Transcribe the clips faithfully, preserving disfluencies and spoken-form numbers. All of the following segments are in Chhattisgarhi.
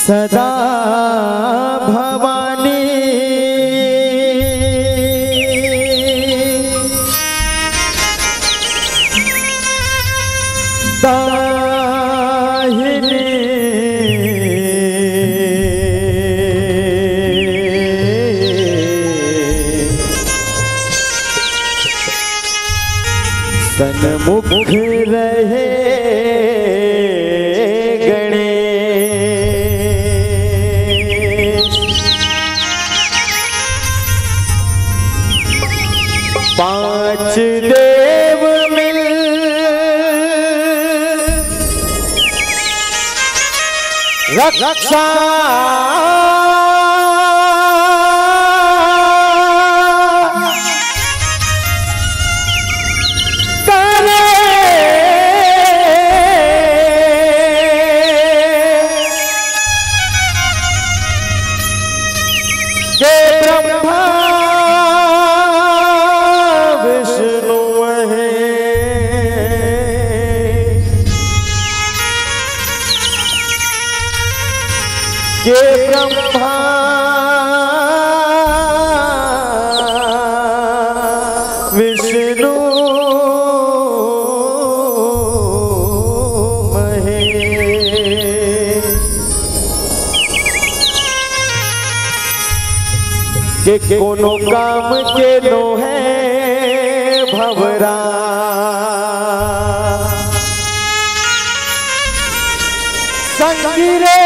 सदा भवानी दाहिनी। सन्मुख रहे गणेश। पांच देव मिल रक्षा करे। के ब्रह्मा विष्णु महेश, के ब्रह्मा विष्णु महेश। के कोनो काम के नो है भंवरा। संगी रे,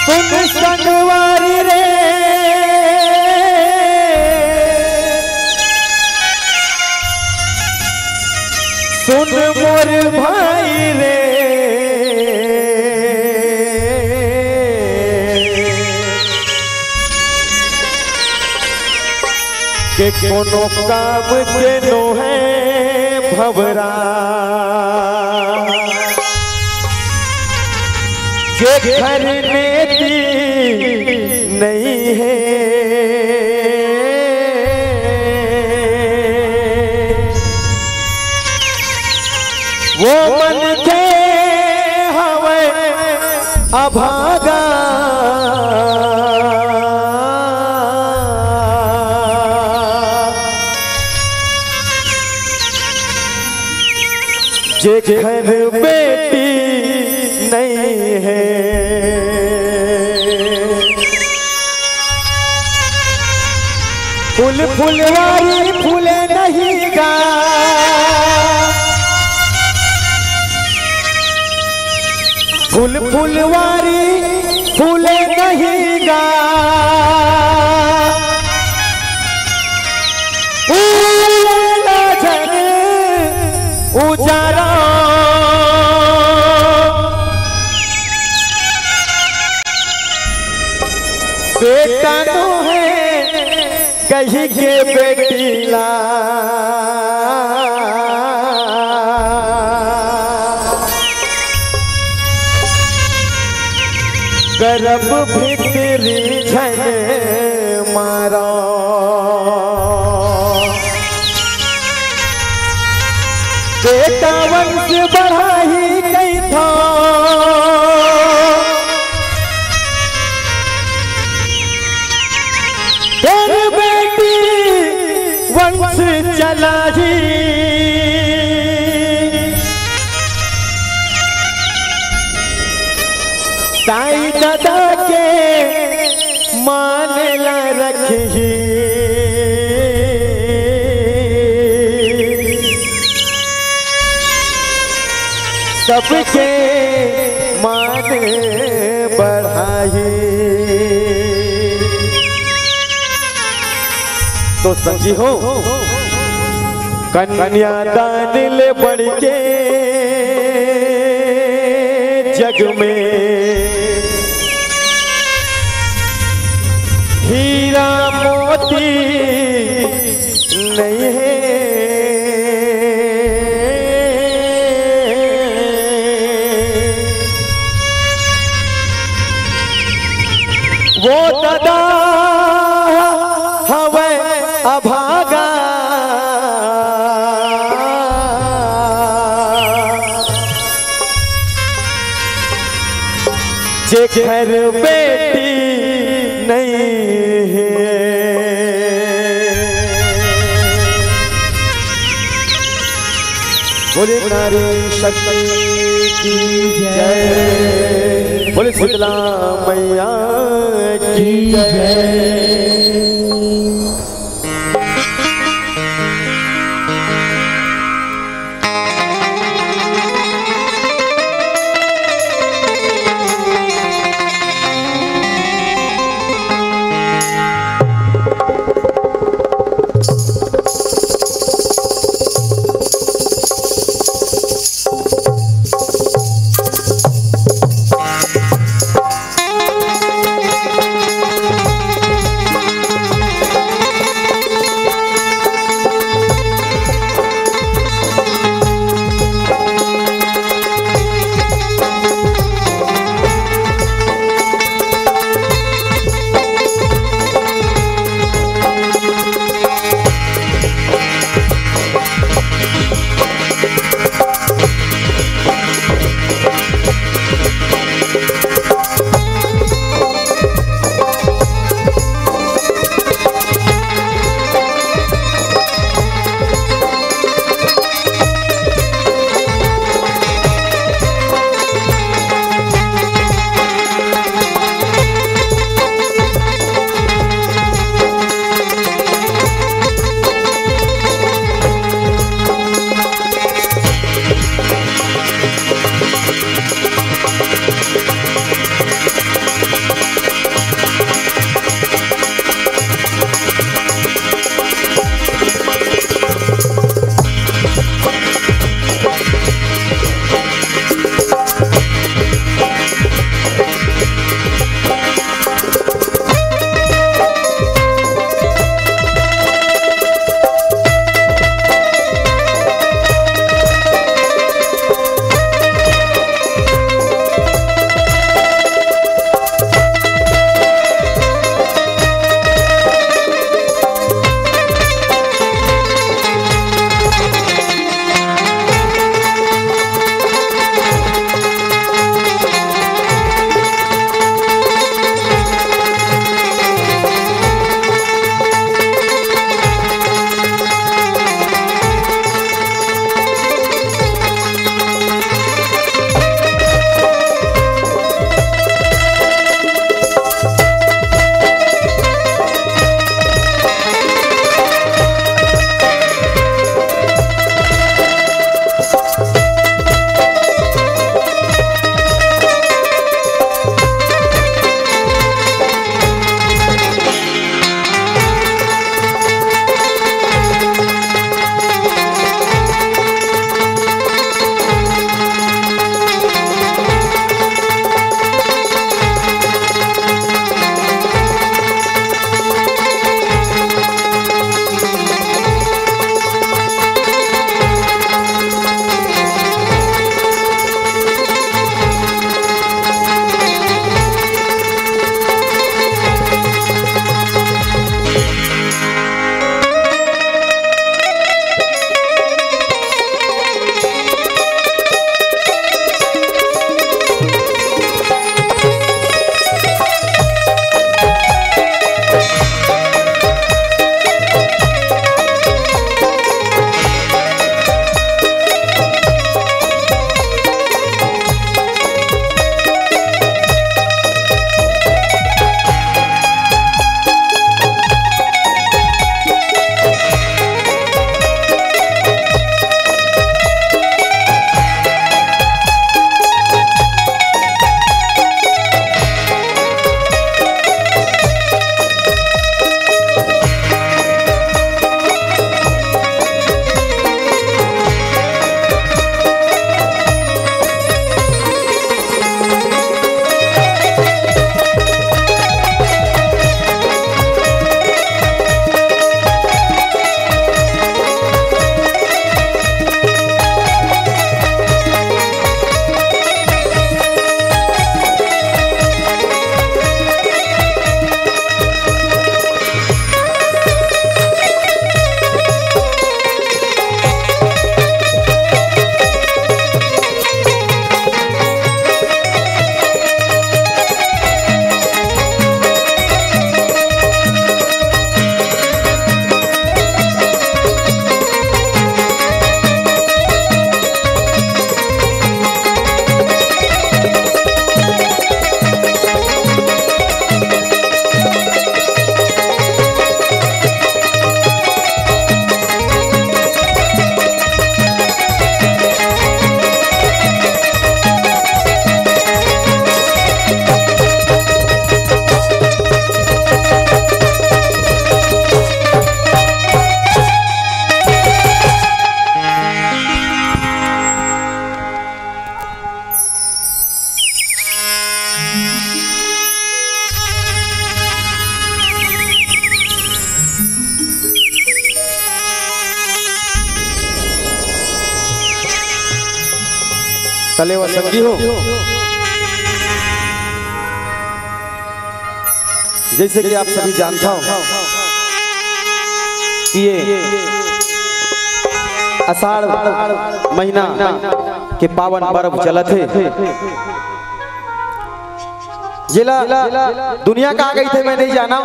सुन संगवारी रे, सुन मोर भाई रे। के कोनो काम के नो है भंवरा, जेखर नेति नहीं है। वो मनखे हवय अभागा, जेखर बेटी नहीं है। फूल फुलवारी फूले नहीं गा, फूल फुलवारी फूले नहीं गा, फूल ना झन उजारा। बेटा नो है कही के बेटी ला, गर्भ भीतरी झन मारा। बेटा वंश बढ़ाही कहिथों, फेर बेटी वंश चलाही। ताई ददा के मान ला रखही। सबके मान बढ़ाही। तो संगी हो, कन्यादान ले बढ़ के जग में हीरा मोती नहीं है। वो ददा हवय अभागा, जेकर बेटी नहीं है। बोले नारी शक्ति की जय, बोले शीतला मैया की जय। कलेवा संगी हो, जैसे कि आप सभी जानता हो कि ये आषाढ़ महीना के पावन पर्व चलत हे, जेला दुनिया का कहिथे मैं नहीं जाना।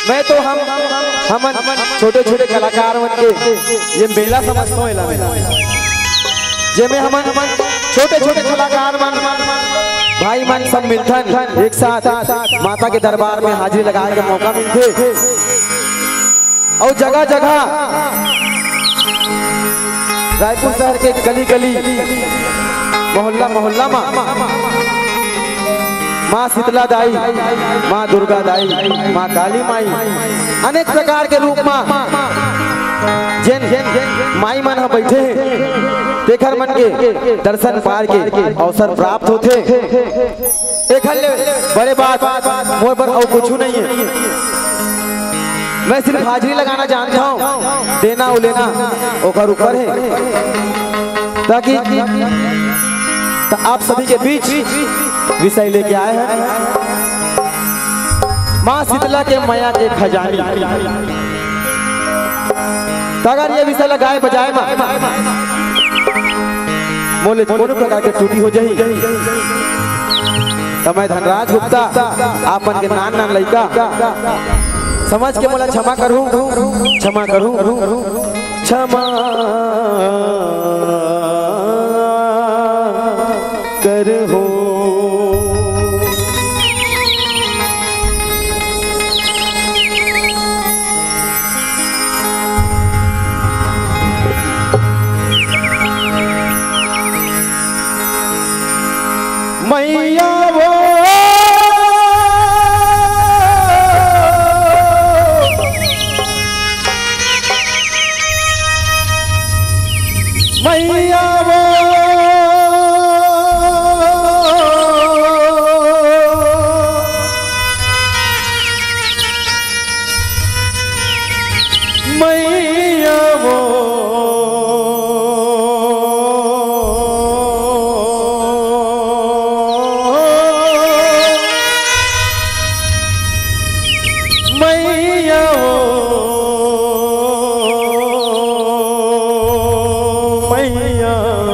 मैं तो हम, हमन छोटे-छोटे कलाकार मन के ये मेला समझथों, एला मैं। जेमे हमन, हमन छोटे-छोटे कलाकार मन, भाई मन सब मिलथन, एक साथ माता के दरबार में हाजिरी लगाए के मौका मिलथे। अउ जगह-जगह रायपुर शहर के गली-गली, मोहल्ला-मोहल्ला मा माँ शीतला दाई, माँ दुर्गा दाई, माँ काली माई, अनेक प्रकार के रूप मा जेन माई मन ह बैठे हे, तेखर मन के दर्शन पाए के अवसर प्राप्त होथे। एखर ले बड़े बात मोर बर अउ कुछु नहीं है। मैं सिर्फ हाजिरी लगाना जानता हूँ, देना अउ लेना ओकर ऊपर है। ताकि, तो आप सभी के बीच विषय लेके आए हैं, माँ शीतला के मया के खजानी। तो अगर ये विषय ला गाए बजाए मा मोले कोनो प्रकार के त्रुटि हो जाही, त मैं धनराज गुप्ता, आप मन के नान नान लइका समझ के मोला क्षमा करहू, क्षमा करहू, क्षमा करहू। मैया वो, मैया वो, मैया वो, मैया वो, मैया वो।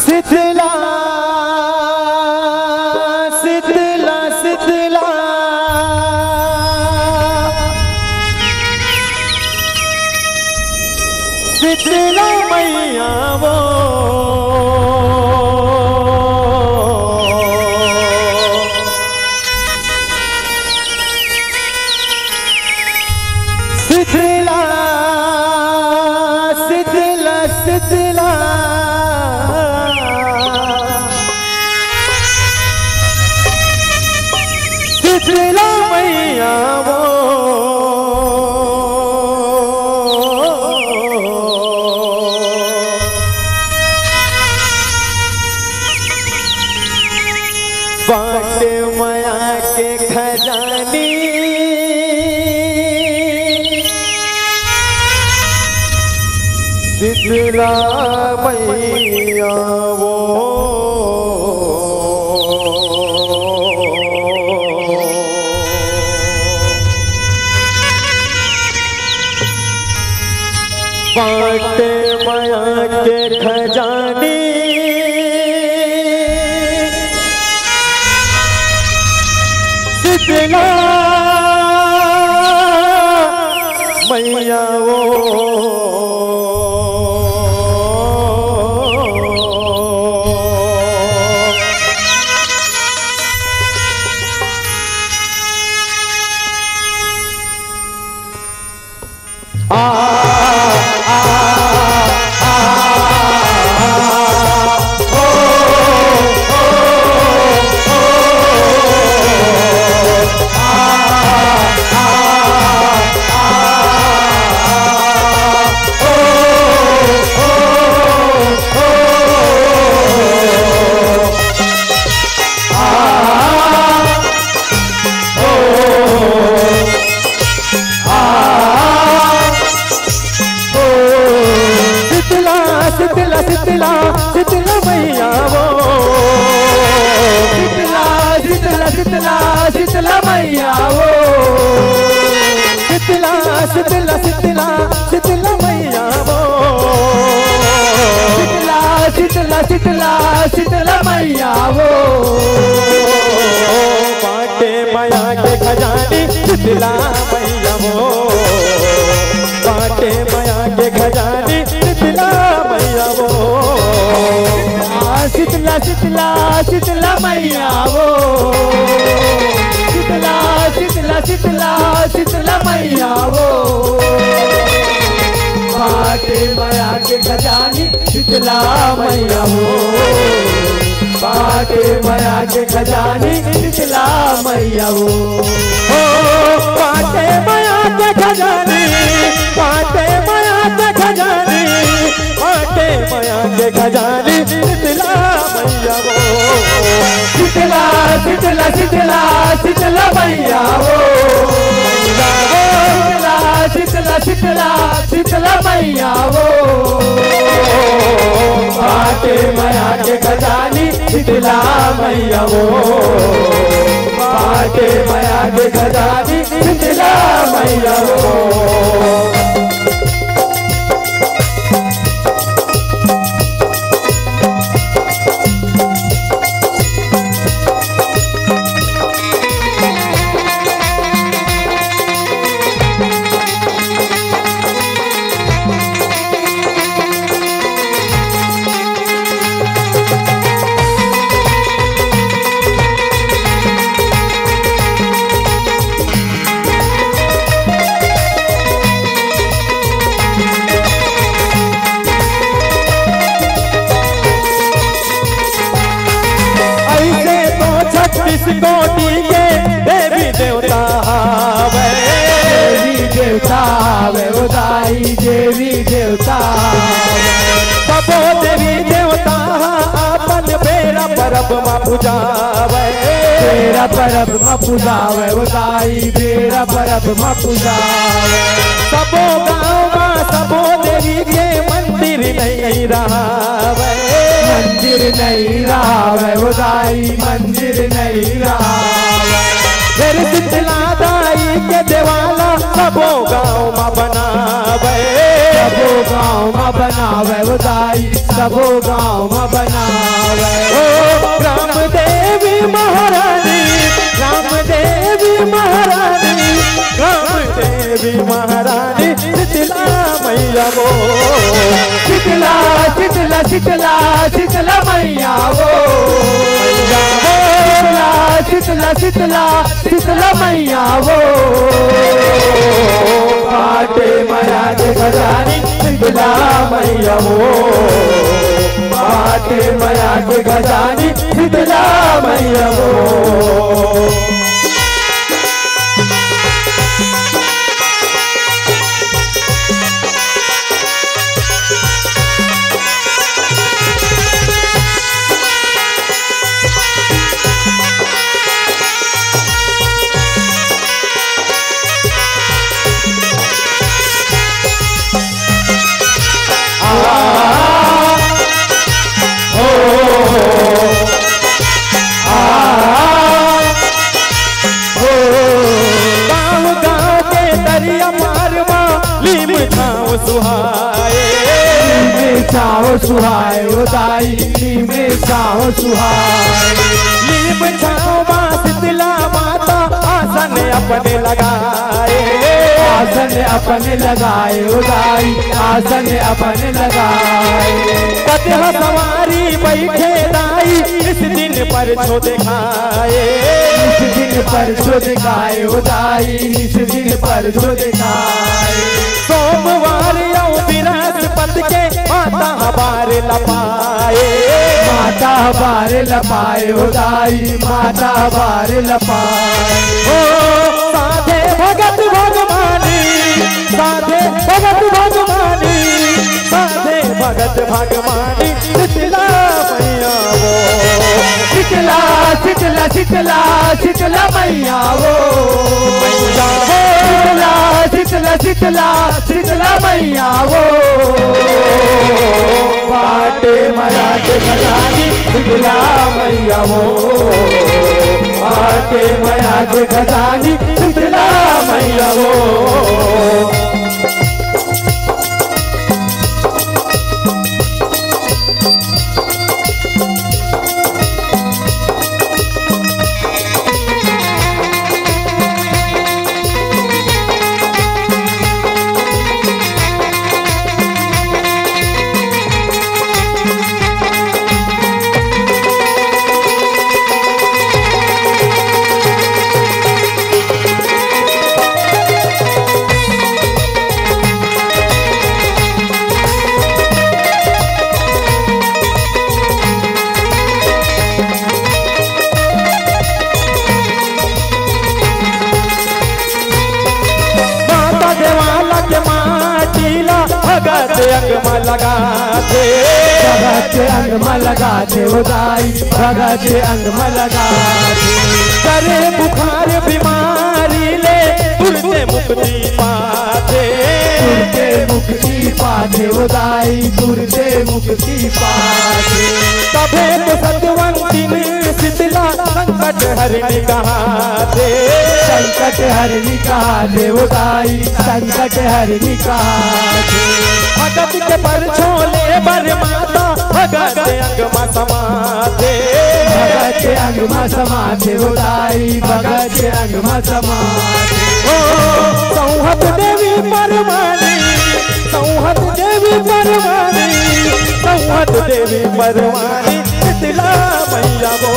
शीतला, शीतला, शीतला, शीतला मैया वो। शीतला, शीतला, शीतला, शीतला मैया वो। बाटे मया के खजानी, शीतला मैया वो। बाटे मया के खजानी, शीतला मैया वो। शीतला, शीतला मैया वो। बाटे मया के खजानी शीतला मैया वो। बाटे मया के खजानी शीतला मैया वो। आ, शीतला, शीतला, शीतला मैया वो। शीतला, शीतला, शीतला, शीतला मैया वो। बाटे मया के खजानी शीतला मैया वो। बाटे मया के खजानी शीतला मैया वो। ओ, बाटे मया के खजानी, बाटे मया के खजानी, बाटे मया के खजानी शीतला मैया वो। शीतला, शीतला, शीतला, शीतला मैया वो। शीतला, शीतला, शीतला, शीतला मैया वो। बाटे मया के खजानी शीतला मैया वो। बाटे मया के खजानी शीतला मैया वो। ऐसे तो छत्तीस कोटि के देवी देवता हावै। देवी देवता हावै, ओ दाई देवी देवता हावै। सबो देवी देवता हा अपन बेरा परब म पुजावै। बेरा परब म पुजावै, ओ दाई बेरा परब म पुजावै। सबो गाँव म सबो देवी के मंदिर नइ रहवै। मंदिर नइ रहवै, ओ दाई मंदिर नइ रहवै। फेर शीतला दाई के देवाला सबो गाँव म बनावै। सबो गाँव म बनावै, ओ दाई सबो गाँव म बनावै। ओ राम देवी महारानी, राम देवी महारानी, राम देवी महारानी शीतला मैया वो। शीतला, शीतला, शीतला, शीतला मैया वो। शीतला, शीतला, शीतला, शीतला मैया वो। बाटे मया के खजानी शीतला मैया वो। बाटे मया के खजानी शीतला मैया वो। गाँव गाँव के तरिया पार मा लीम छाँव सुहाए। लीम छाँव सुहाए, ओ दाई लीम छाँव सुहाए। लीम छाँव मा शीतला माता आसन अपन लगाए। आसन अपन लगाए, ओ दाई आसन अपन लगाए। कतहा सवारी बैठे दाई, इस दिन परछो देखाए। इस दिन परछो देखाए, ओ दाई इस दिन परछो देखाए। सोमवार अउ बृहस्पति के माता हबार लपाए। माता हबार लपाए, ओ दाई माता हबार लपाए। ओ साधे भगत भगवानी, साधे भगत भगवानी, साधे भगत भगवानी शीतला मैया वो। शीतला, शीतला, शीतला, शीतला मैया वो। मैया वो। शीतला, शीतला, शीतला, शीतला मैया वो। बाटे मया के खजानी शीतला मैया वो। बाटे मया के खजानी शीतला मैया वो। अंग म लगाथे। भगत के अंग म लगाथे ओ दाई, भगत के अंग म लगाथे। करे बुखार बीमारी ले तुरते मुक्ति पाथे। तुरते मुक्ति पाथे ओ दाई, तुरते मुक्ति पाथे। तभे तो सतवंतिन शीतला संकट हरनी कहाथे। संकट हरनी कहाथे ओ दाई, संकट हरनी कहाथे। भगत के परछो ले बर माता, भगत के अंग म समाथे। भगत के अंग म समाथे ओ दाई, भगत के अंग म समाथे। ओ सौहत देवी परवानी, सौहत देवी परवानी, सौहत देवी परवानी, शीतला मैया वो।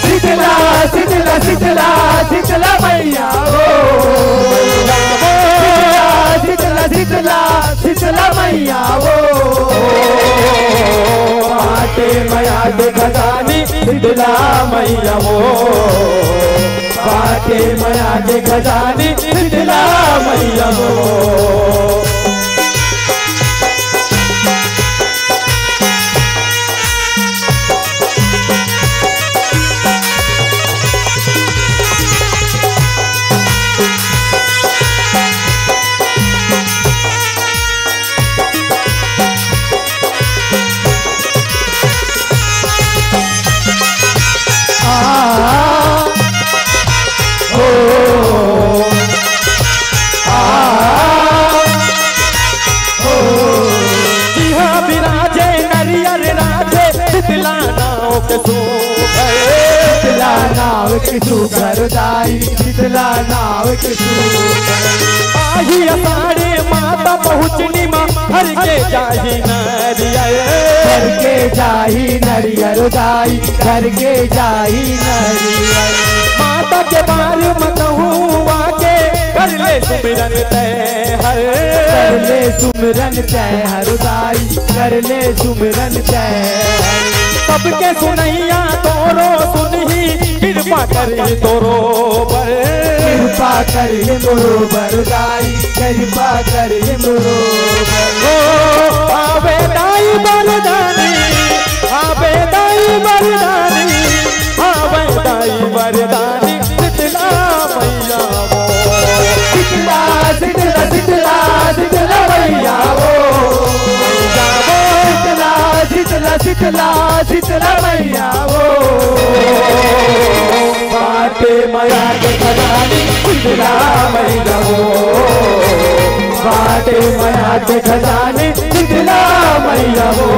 शीतला, शीतला, शीतला, शीतला मैया वो। शीतला, शीतला, शीतला, शीतला मैया वो। बाटे मया के खजानी, शीतला मैया वो। बाटे मया के खजानी, शीतला मैया वो। जिहाँ विराजे नरियर राजे, शीतला नाव के सुघर। शीतला नाव के सुघर दाई, शीतला नाव के सुघर। आही असाढ़े माता पहुँचनी मा, भर के जाही नरियर। भर के जाही नरियर दाई, भर के जाही नरियर। माता के बारे म कहूँ आके, कर ले सुमिरन तैं हर। कर ले सुमिरन तैं हर दाई, कर ले सुमिरन तैं हर। सबके सुनैया तोरो सुनही, कृपा करही तोरो बर। कृपा करही मोरो बर दाई, कृपा करही मोरो बर। ओ आवे दाई वरदानी, आवे दाई वरदानी, आवे दाई वरदानी, शीतला मैया वो। शीतला, शीतला, शीतला, शीतला मैया वो। शीतला, शीतला, शीतला, शीतला मैया वो। बाटे मया के खजानी, शीतला मैया वो। बाटे मया के खजानी, शीतला मैया वो।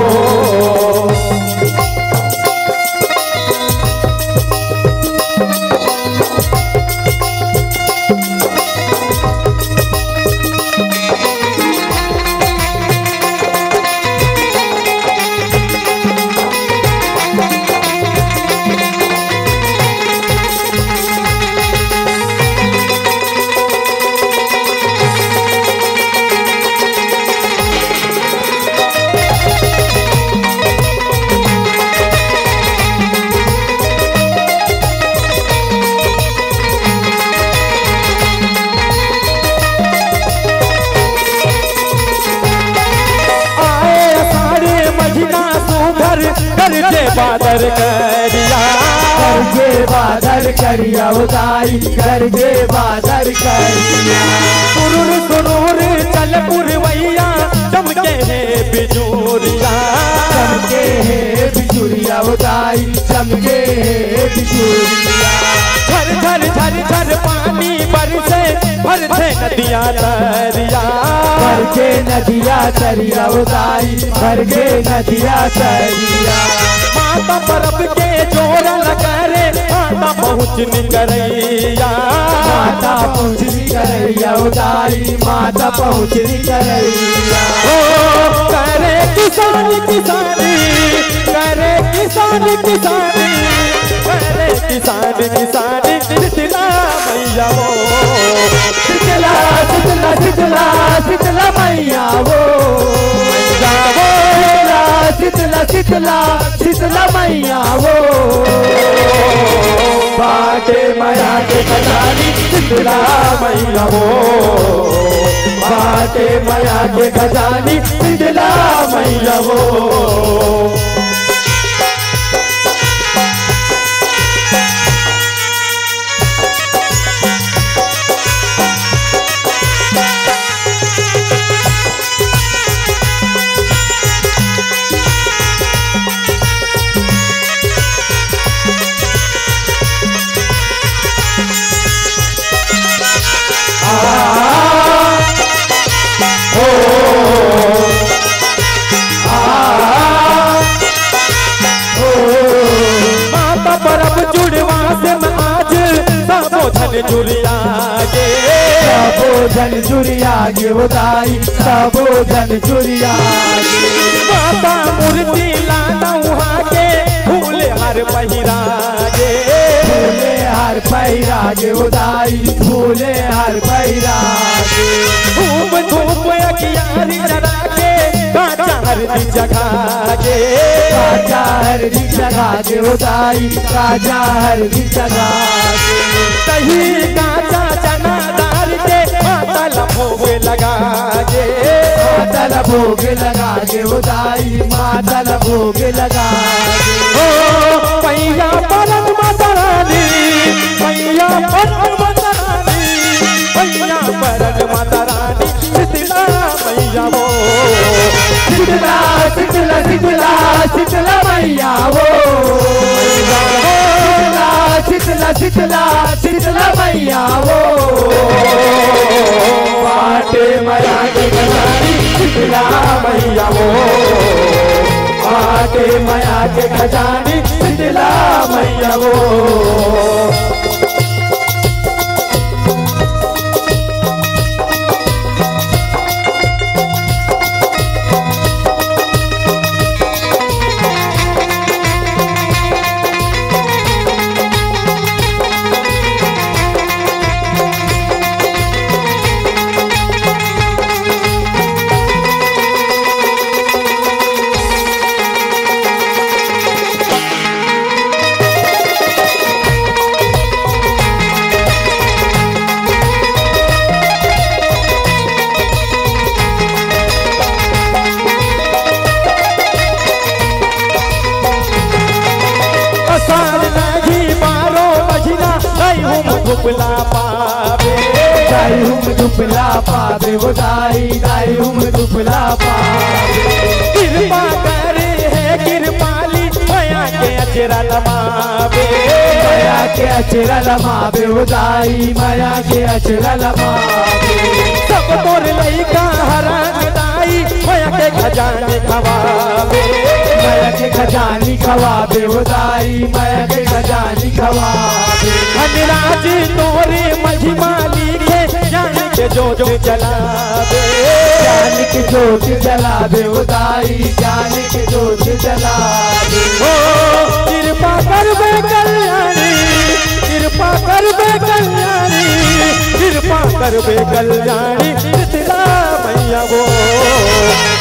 आए आषाढ़ महीना सुघर, गरजे बादर करिया। गरजे बादर करिया ओ दाई, गरजे बादर करिया। सुरुर सुरुर चल पुरवैया, चमके हे बिजुरिया। चमके हे बिजुरिया ओ दाई, चमके हे बिजुरिया। झर झर झर झर पानी बरसे, भरथे नदिया तरिया। भरथे नदिया तरिया ओ दाई, भरथे नदिया तरिया। माता परब के जोर लगा रे, माता पहुँचनी करैया। माता पहुँचनी करैया ओ दाई, माता पहुँचनी करैया। ओ करे किसान किसानी, करे किसान किसानी, करे किसान किसानी, शीतला मैया वो। शीतला, शीतला, शीतला, शीतला मैया वो। मैया वो। शीतला, शीतला, शीतला, शीतला मैया वो। बाटे मया के खजानी, शीतला मैया वो। बाटे मया के खजानी शीतला मैया वो। माता परब जुड़वा से आज सबो झन जुरिया गे। सबो झन जुरिया गे ओ दाई, सबो झन जुरिया गे। माता मूर्ति ला नउहा के फूले हार पहिरा गे। फूले हार पहिरा गे ओ दाई, फूले हार पहिरा गे। धूप धूप अगियारी जरा के काचा हरदी जगा गे। काचा हरदी जगा गे ओ दाई, काचा हरदी जगा गे। दही काचा चना डार के माता ल भोग लगा गे। माता ल भोग लगा गे ओ दाई, माता ल भोग लगा गे। ओ पैया परन माता रानी, पैया परन माता रानी, पैया परन माता रानी। शीतला मैया वो। शीतला, शीतला, शीतला, शीतला मैया वो। शीतला, शीतला, शीतला, शीतला मैया वो। बाटे मया के खजानी शीतला मैया वो। बाटे मया के खजानी शीतला मैया वो। असार लगी बारो महीना, दाई हुम धुपला पावे। दाई हुम धुपला पावे, वो दाई, दाई हुम धुपला पावे। कृपा करे हे कृपाली, मया के अचरा लमावे। मया के अचरा लमावे, वो दाई, मया के अचरा लमावे। सब तोर लइका हरान दाई, मया के खजानी खवावे। मया के खजानी खवावे, वो दाई, मया के खजानी खवावे। धनराज तोरे महिमा लिखे, ज्ञान के जोत जलावे। ज्ञान के जोत जलावे, वो दाई, ज्ञान के जोत जलावे। ओ कृपा करबे कल्याणी, कृपा करबे कल्याणी, कृपा करबे कल्याणी, शीतला मैया वो।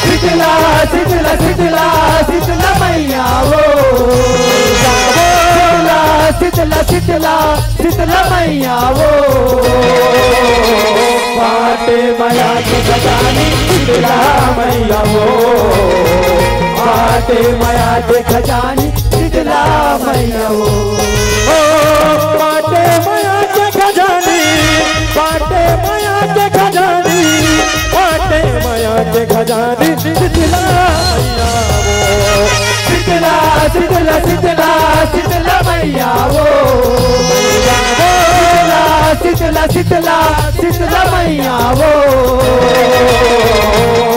शीतला, शीतला, शीतला, शीतला मैया वो। शीतला, शीतला, शीतला, शीतला मैया वो। बाटे मया के खजानी शीतला मैया वो। बाटे मया के खजानी शीतला मैया वो। ओ, बाटे मया के खजानी, बाटे मया के खजानी, बाटे मया के खजानी, शीतला मैया वो। शीतला, शीतला, शीतला, शीतला मैया वो। शीतला, शीतला, शीतला, शीतला मैया वो।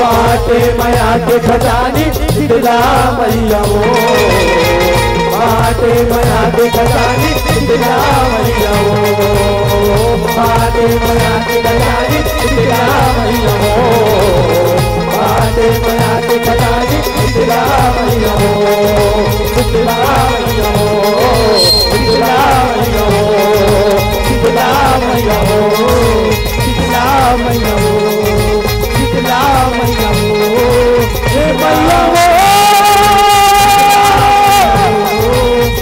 बाटे मया के खजानी शीतला मैया वो। बाटे मया के खजानी शीतला मैया वो। बाटे मया के खजानी शीतला मैया वो। बाटे मया के खजानी शीतला मैया वो। शीतला मैया वो। शीतला मैया वो। शीतला मैया वो। शीतला मैया वो। शीतला मैया वो। हे मैया वो।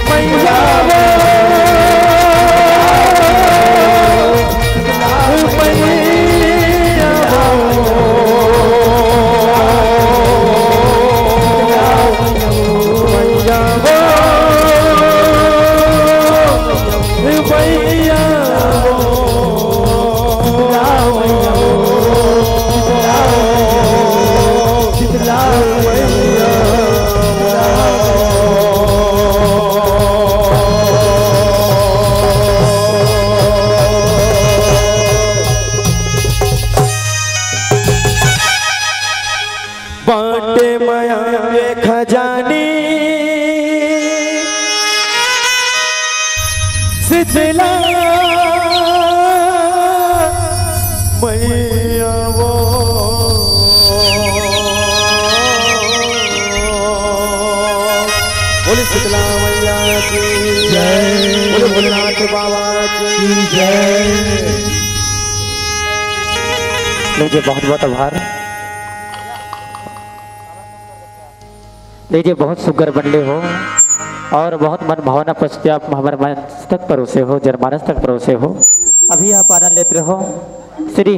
मैया वो। मैया वो। शीतला मैया वो। बोले शीतला मैया की जय। बोले भोलेनाथ बाबा की जय। लीजिए, बहुत बहुत आभार। लीजिए, बहुत सुग्घर बनले हो और बहुत मन भावना प्रस्तुति आप हमारे मंच तक परोसे हो, जनमानस तक परोसे हो। अभी आप आनंद लेते रहो श्री